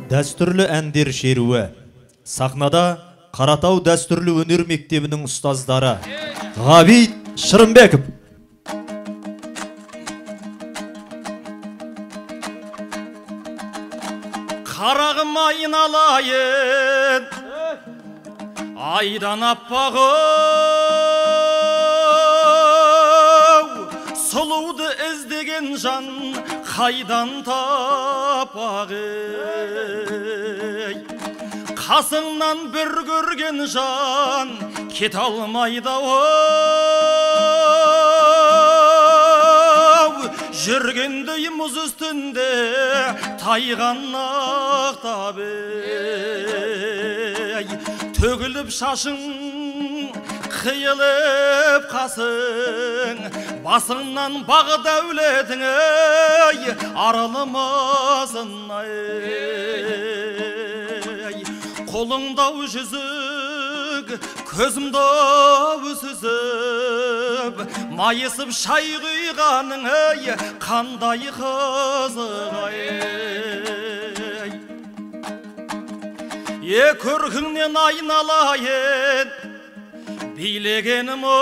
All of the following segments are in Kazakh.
Дәстүрлі әндер шеруі. Сахнада Қаратау дәстүрлі өнер мектебінің ұстаздары Ғабит Шырымбеков. Қарағым айналайын, айдан аппағым, сұлуды іздеген жан қайдан тапақ ей. Қасыңнан бір көрген жан кете алмайды ау, жүргендей мұз үстінде тайған ақтап ей. Төгіліп шашың, қиылып қасың, басыңнан бағы дәулетің ей, арылмасын ей. Қолыңда жүзік, көзімді сүзіп, майысып шай құйғаның ей, қандай қызық ей. Е, көркіңнен айналайын, билегенім ау,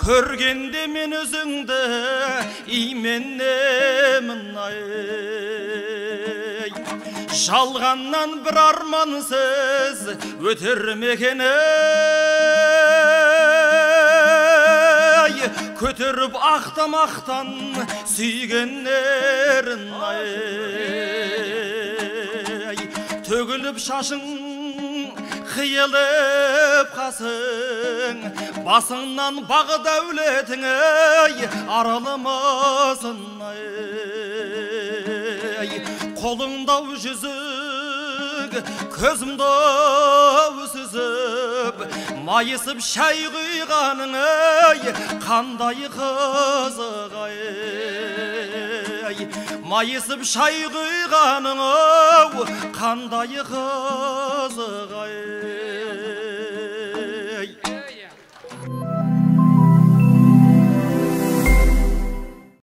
көргенде мен өзіңді именемін ай. Жалғаннан бір армансыз өтер ме екен ей, көтеріп ақтамақтан сүйгендерін ай. Төгіліп шашың, қиылып қасың, басыңнан бағы дәулетің ей, арылмасын ай. Қолыңда жүзік, көзімді сүзіп, майысып шай құйғаның ей, қандай қызық ай. Майысып шай құйғаның ау, қандай қызық ай.